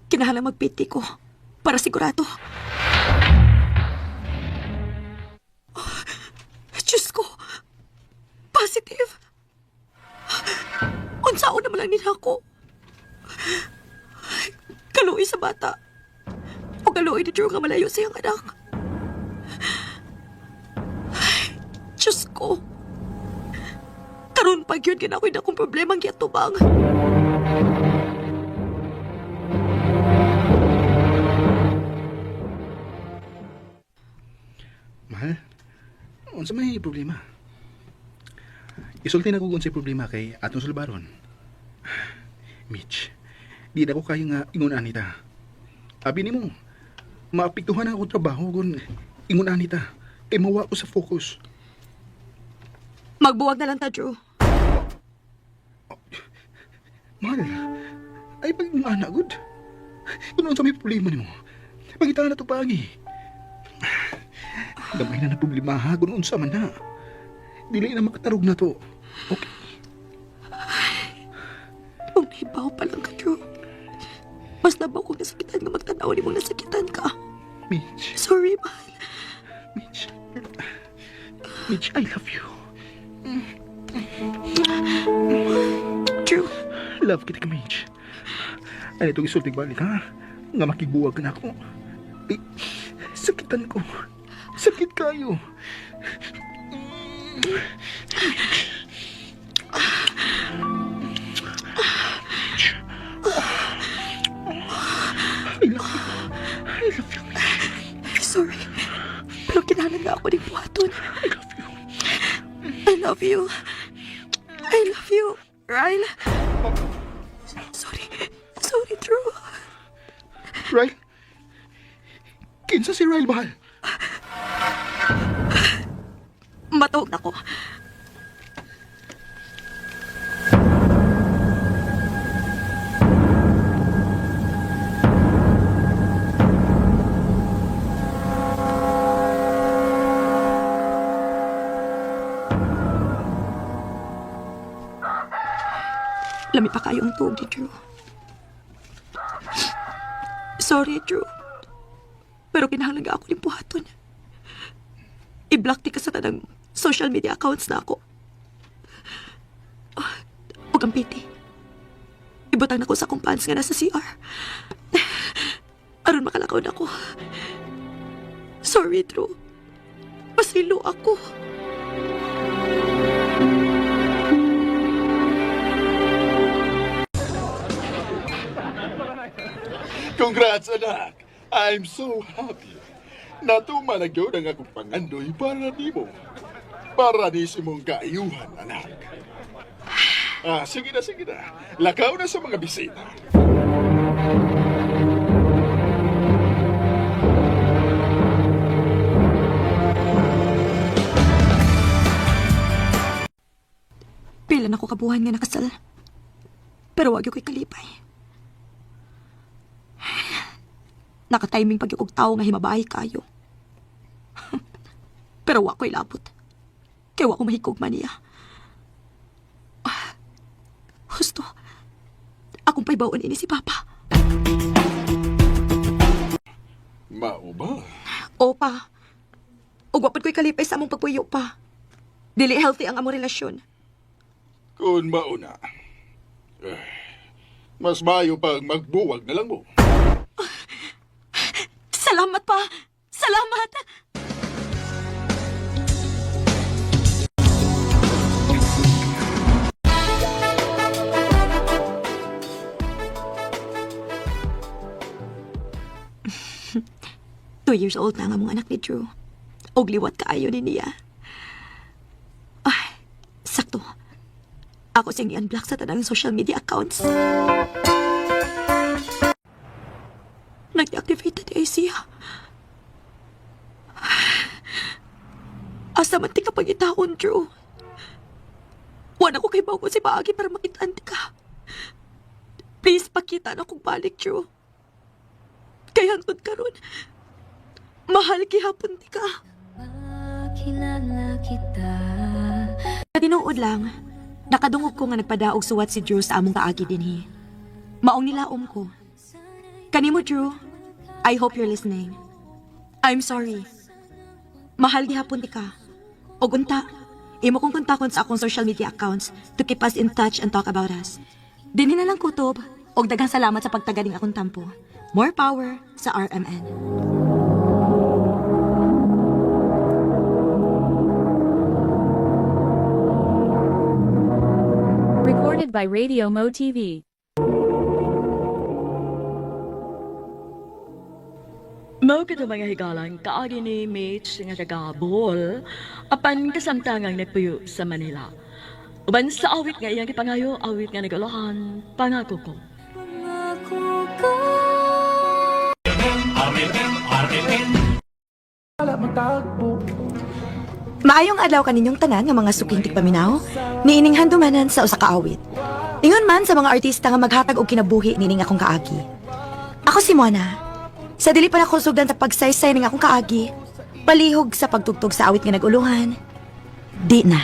kinahanglan magpiti ko para sigurado. Oh, Diyos ko! Positive! Unsaon naman lang nila ako. Kaluoy sa bata. O kaluoy ni Drew nga malayo sa iyang anak. Ay, Diyos ko. Karon pag yun, ginakoy na akong problema ang giatubang. Mahal, unsa may problema? Isulti na ko kung unsay problema kay atong sulbaron. Mitch, di na ko kaya nga ingon anita. Abi nimo, maapektuhan ang akong trabaho kung ingon anita. Kay mawa ko sa focus. Magbuwag na lang ta, Drew. Mahal, ay pag ana good. Kung unsa may problema nimo, pangita na to paagi. Gamay na na problema ha, kung unsa man na. Dili na makatarog na to. Okay. Kung nahibaw pa lang ka, Drew. Mas labaw kong nasakitan nga magtanaw ni mong nasakitan ka. Mitch. Sorry, mahal. Mitch. Mitch, I love you. Drew. Love kita ka, Mitch. Ano itong isultig balik, ha? Nga makigbuwag ka na ako. Eh, sakitan ko. Sakit kayo. I love you. I love you, Mitch. Sorry. Pero kinahanglan na ako ng buhaton. I love you. I love you. I love you, Ryle. Sorry. Sorry, Drew. Ryle? Kinsa si Ryle, mahal? Matawag na ko. Lami pa kayo ang tuog ni Drew. Sorry, Drew. Pero kinahanglan ako ng buhaton. I-block di ka sa tanang social media accounts na ako. Ah, ug ang piti. Ibutang na ko sa akong pants nga nasa CR. Aron makalakaw na ko. Sorry, Drew. Pasilo ako. Congrats, anak! I'm so happy. Natuman na gyud ang akong pangandoy para nimo. Para ni sa imong kaayuhan, anak. Ah, sige na, sige na. Lakaw na sa mga bisita. Pila na ko kabuhan nga nakasal. Pero wag ko'y kalipay. Nakatiming pag og tao nga himabahay kayo. Pero wa ko'y labot. Kay wa ko mahikog man niya. Ah, husto. Akong paybawon ini si Papa. Mao ba? Opa. Ug wa pud ko'y kalipay sa among pagpuyo pa. Dili healthy ang among relasyon. Kung mao na. Eh, mas maayo pag magbuwag na lang mo. Salamat pa! Salamat! 2 years old na ang among anak ni Drew. Og liwat kaayo ni niya. Ay, sakto. Ako siyang i-unblock sa tanang social media accounts. Nag-deactivate na di ay siya. Asa man ti ka pag-itaon, Drew? Wala ko kay bago si Baagi para makitaan ti ka. Please, pakita na kong balik, Drew. Kay hangtod karon, mahal gihapon ti ka. Makilala kita. Tinuod lang, nakadungog ko nga nagpadaog suwat si Drew sa among kaagi dinhi. Maong nilaom ko. Kanimo, Drew, I hope you're listening. I'm sorry. Mahal gihapon ti ka. Og unta, imo kong kontakon sa akong social media accounts to keep us in touch and talk about us. Dinhi na lang kutob, og daghang salamat sa pagtagaling akong tampo. More power sa RMN. Recorded by Radio Mo TV. Mao kato mga higalan, kaagi ni Mitch nga taga Bohol, apan kasamtangang nagpuyo sa Manila. Uban sa awit nga iyang gipangayo, awit nga naguluhan, pangako ko. Pangako ko. Maayong adlaw kaninyong tanan nga mga suking tigpaminaw, niining handumanan sa usa ka awit. Ingon man sa mga artista nga maghatag og kinabuhi nining akong kaagi. Ako si Mona. Sa dili pa nako sugdan sa pagsaysay ning akong kaagi, palihog sa pagtugtog sa awit nga naguluhan. Di na.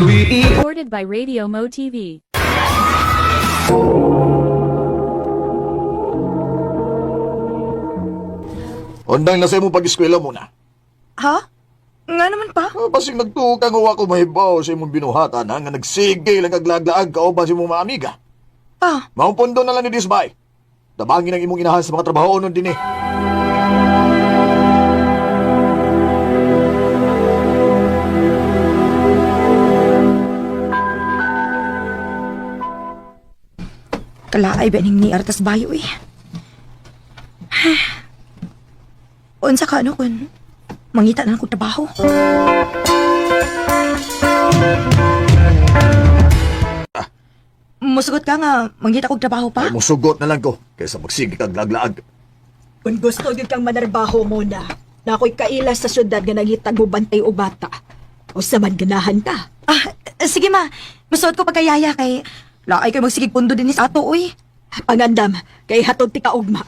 Recorded by Radio Mo TV. Undang na sa imong pag-eskwela muna. Ha? Nga naman pa? Ah, basig nagtuo ka nga wa ko mahibaw sa imong binuhatan ha, nga nagsige lang kaglaag-laag kauban sa imong mga amiga. Ah, Maong pondo na lang ni Disbay. Tabangin ang imong inahan sa mga trabaho nun din eh. Kalaay ba ning ni Artas Bayo eh. Unsa ka ano kun mangita na lang kog trabaho. Musugot ka nga mangita kog trabaho pa? Ay, musugot na lang ko kaysa magsige kag laglaag. Kung gusto gyud kang manarbaho mo na, na ako'y kaila sa syudad nga nangitag mo bantay o bata. O sa man ganahan ka. Ah, sige ma. Musuot ko pagkayaya kay laay kay magsigig pundo din sa ato uy. Pangandam, kay hatod ti kaugma.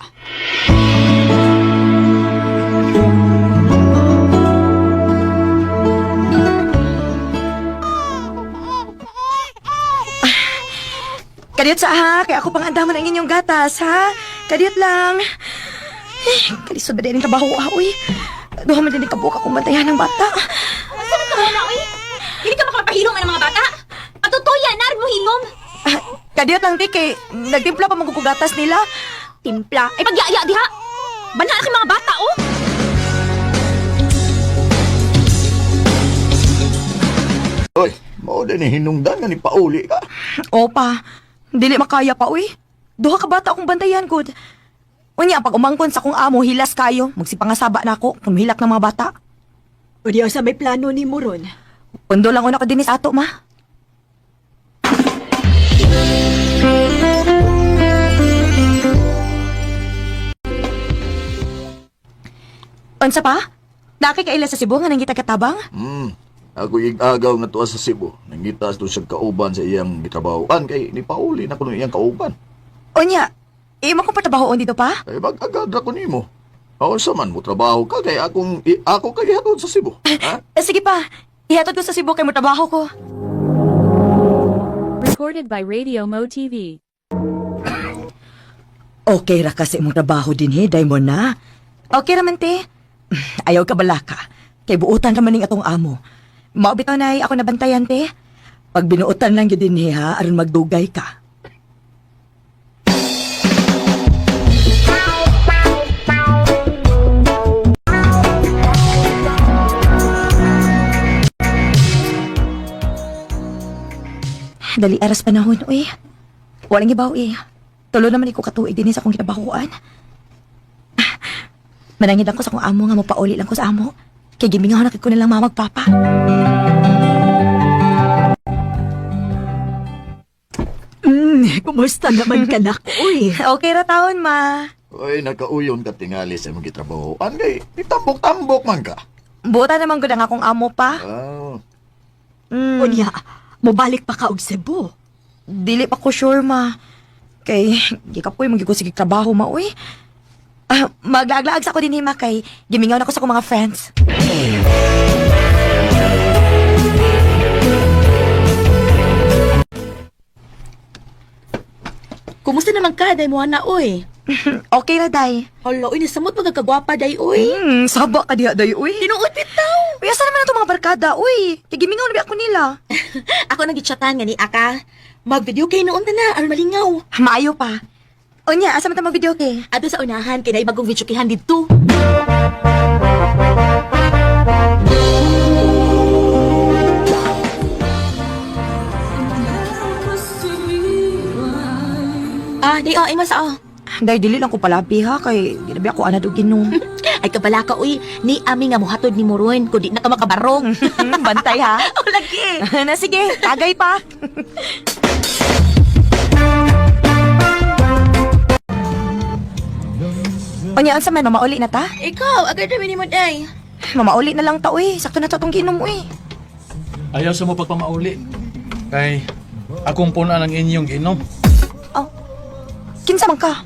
Kadiyot sa ha, kay ako pang andaman ang inyong gatas ha. Kadiyot lang. Eh, kalisod ba din ang trabaho ah, uy. Duha man din ang kabuok akong bantayan ng bata. Asa man ka muna, uy? Dili ka makapahilong ang mga bata? Patutuyan, narin mo hingom. Ah, kadiyot lang di kay nagtimpla pa mong gatas nila. Timpla. Ay, pagyaya diha. Banha kay mga bata, oh. Oy, mao din ni hinungdan nga ni pauli ka. Opa, dili makaya pa uy. Duha ka bata akong bantayan gud. Unya pag umangkon sa akong amo hilas kayo, magsipangasaba na ako kung hilak ng mga bata. Unya sa may plano ni mo ron. Pundo lang una ko dinhi sa ato ma. Unsa pa? Daki kaila sa Cebu nga nangita katabang? Ako igagaw nga tuwa sa Cebu. Nangita to siya kauban sa iyang gitrabahoan kay ni pauli na kuno iyang kauban. Unya, imo kong patrabahoon dito pa? Kay mag-agad ra ko nimo. Aon sa man mo trabaho ka kay akong ako kay hatod sa Cebu. Ha? Eh, sige pa, ihatod ko sa Cebu kay mo trabaho ko. Recorded by Radio Mo TV. Okay ra kasi imong trabaho din he, Diamond na. Okay raman te. Ayaw ka balaka. Kay buutan ra man ning atong amo. Mao bitaw nay ako nabantayan te. Pag binuotan lang gyud dinhi ha, aron magdugay ka. Dali aras panahon, uy. Walang ibaw, eh. Tulo naman iko katuig din sa akong kinabahuan. Ah, manangid lang ko sa akong amo nga mapauli lang ko sa amo. Kay gimingaw na kay ko nilang mama papa. Kumusta naman ka na, uy? Okay ra taon, ma. Oy, nakauyon ka tingali sa imong gitrabahoan kay ditambok-tambok man ka. Buta naman gud ang akong amo pa. Ah, Unya, mobalik pa ka og Cebu. Dili pa ko sure, ma. Kay gikapoy man gyud ko sige trabaho, ma, uy. Ah, maglaaglaag sa ako din, ma, kay gimingaw na ko sa akong mga friends. Kumusta naman ka, day mo na, oy? Okay ra, day. Hala, oy, nasamot magkagwapa, day, oy. Saba ka diha, day, uy. Tinuod bitaw. Uy, asa naman na itong mga barkada, uy. Kay gimingaw na ba ako nila. Ako nang gitchatan nga ni Aka. Mag-video kay noon na na, aron malingaw. Maayo pa. Unya, asa man ta mag-video kay? Ato sa unahan, kay naay bagong video kihan didto. Di ay mas ah. Day, dili lang ko palabi ha, kay ginabi ako anad og ginom. Ay kabala ka uy, ni ami nga mohatod ni Moron kundi na ka makabarong. Bantay ha. Oh, lagi. Na sige, tagay pa. Unya, unsa man, mamauli na ta? Ikaw, agad na mo day. Mamauli na lang ta, uy. Sakto na to tong ginom, uy. Ayaw sa mo pagpamauli. Kay akong punan ang inyong ginom. Kinsa man ka?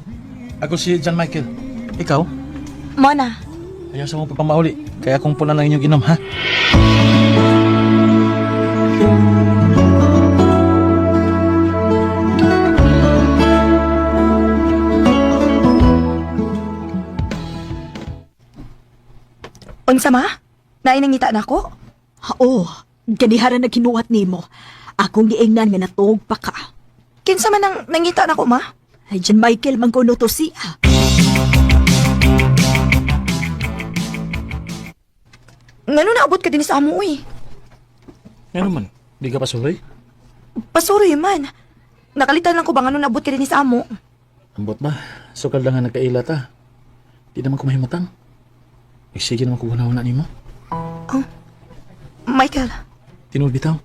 Ako si John Michael. Ikaw? Mona. Ayaw sa mo pagpamauli. Kay akong punan ang inyong ginom, ha? Unsa ma? Naay nangita na ako? Oo, ganihara na ginuhat nimo. Akong giingnan nga natuog pa ka. Kinsa man ang nangita na ako, ma? Ay, John Michael, mangkuno to siya. Ngano naabot ka din sa amo, uy? Ano man? Di ka pasuloy? Pasuroy man. Nakalitan lang ko ba ngano naabot ka din sa amo? Ambot ba? Sukal lang nga nagkaila ta. Di naman ko mahimutang. Eh, sige naman ko gunahon na nimo. Michael, Tinuod bitaw.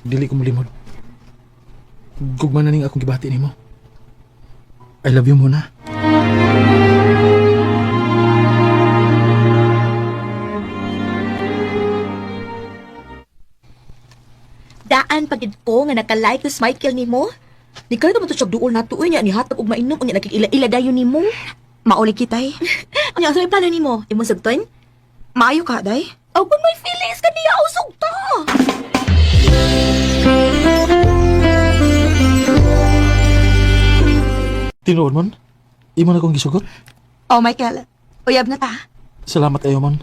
Dili ko mulimod. Gugma na ning akong gibati nimo. I love you muna. Daan pagid ko nga naka-like si Michael nimo. Ni kayo naman to siya duol nato uy niya ni hatag og mainom unya nakikila-ila dayon nimo. Mauli kita eh. Unya sa plano nimo? Imong sugton? Maayo ka, day. Aw kung may feelings ka niya usog ta. Tinuod mon? Imo na kong gisugot? Oh, Michael. Uyab na ta. Salamat kayo mon.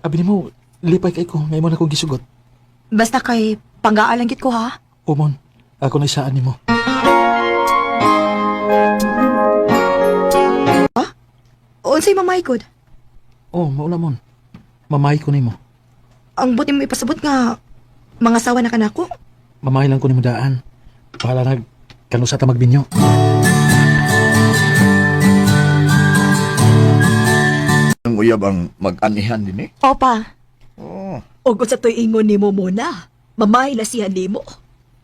Abi nimo, lipay kay ko nga imo na kong gisugot. Basta kay panggaan lang gid ko ha. O mon, ako na isaan nimo. Unsay mamay god? Oh, maula mon. Mamay ko nimo. Ang buti mo ipasabot nga mga sawa na kanako. Mamay lang ko nimo daan. Bahala na kanusa ta magbinyo. Ang uyab ang mag-anihan din eh. Opa. Oh. Og sa to'y ingon nimo muna. Mamay na siya nimo.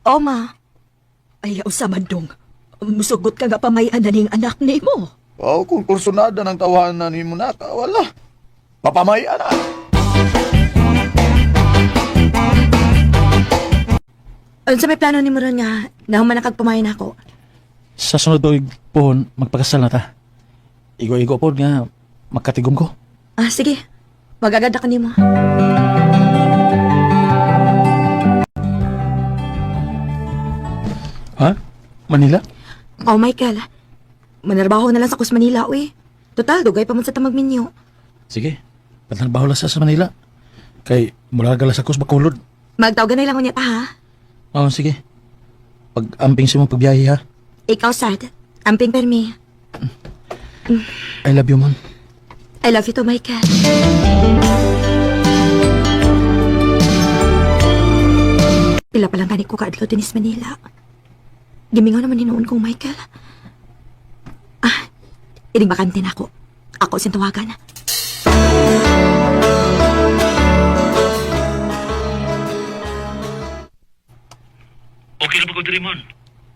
O ma. Ay, usa man dong. Musugot ka nga pamayan na ning anak nimo. Oh, kung kursunada ng tawanan nimo na, ka, wala. Papamaya na. Unsa may plano nimo ron nga nahuman na kag pamayan ako. Sa sunod tuig pohon, magpakasal na ta. Igo-igo pod nga magkatigom ko. Ah, sige. Magagad ako nimo. Ha? Manila? Oh, Michael. Manarbaho na lang sa Kus Manila, uy. Total, dugay pa man sa tamag minyo. Sige. Patrabaho lang sa Manila. Kay mula gala sa kus Bacolod. Magtawagan na lang unya ta, ha? Oh, sige. Pag amping sa mong pagbiyahe ha. Ikaw, sad. Amping permi. I love you, mon. I love you too, Michael. Pila pa lang gani ko kaadlaw dinis Manila. Gimingaw naman hinuon kong Michael. Ah, ining bakante na ako. Ako siyang tawagan. Okay na ba ko diri, mon?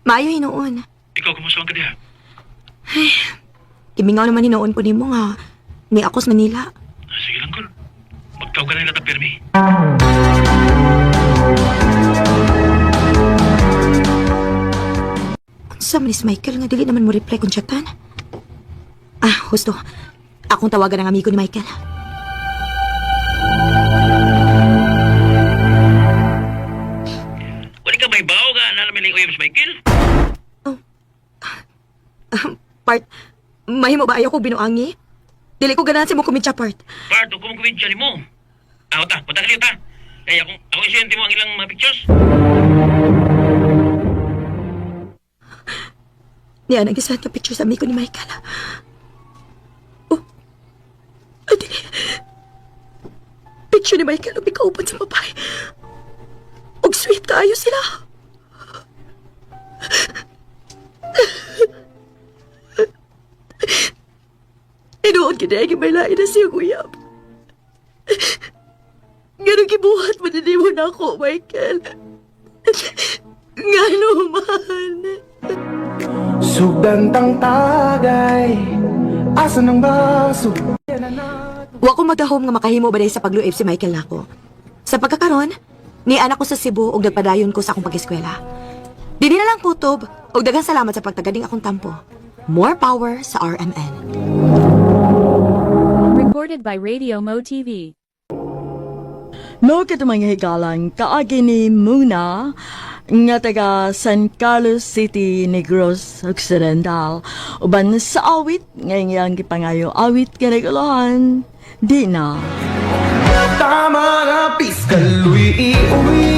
Maayo hinuon. Ikaw, kumusta man ka diha? Gimingaw naman hinuon ko nimo nga ni ako sa Manila. Sige lang, kol. Magtawag ka na nila ta, pirmi. Unsa man is Michael nga dili naman mo reply kung chatan? Ah, husto. Akong tawagan ang amigo ni Michael. Wala ka may bao ka na namin uyab si Michael? Part, mahimo ba ayaw ko binuangi? Dili ko ganahan sa mo kumintsa part. Part, kung kumintsa ni mo. Ah, ta, punta ka ta. Kaya akong, ako isente mo ang ilang mga pictures. Niya nag-send ka picture sa amigo ni Michael. Oh. Ay, dili. Picture ni Michael ug kauban sa babae. Og sweet kaayo sila. Tinuod gid ay may lain na siya uyab. Ngano gibuhat mo din mo na ako, Michael? Ngano man? Sugdan tang tagay, asa ng baso? Wa ko magdahom nga makahimo ba sa pagluib si Michael nako. Sa pagkakaron, ni anak ko sa Cebu ug nagpadayon ko sa akong pag-eskwela. Dili na lang kutob ug daghang salamat sa pagtagaling akong tampo. More power sa RMN. Recorded by Radio Mo TV. Mao kato mga higalan, kaagi ni Muna, nga taga San Carlos City, Negros Occidental. Uban sa awit, ngayon iyang gipangayo awit nga naguluhan, di na. Tama na piskaloy iuwi.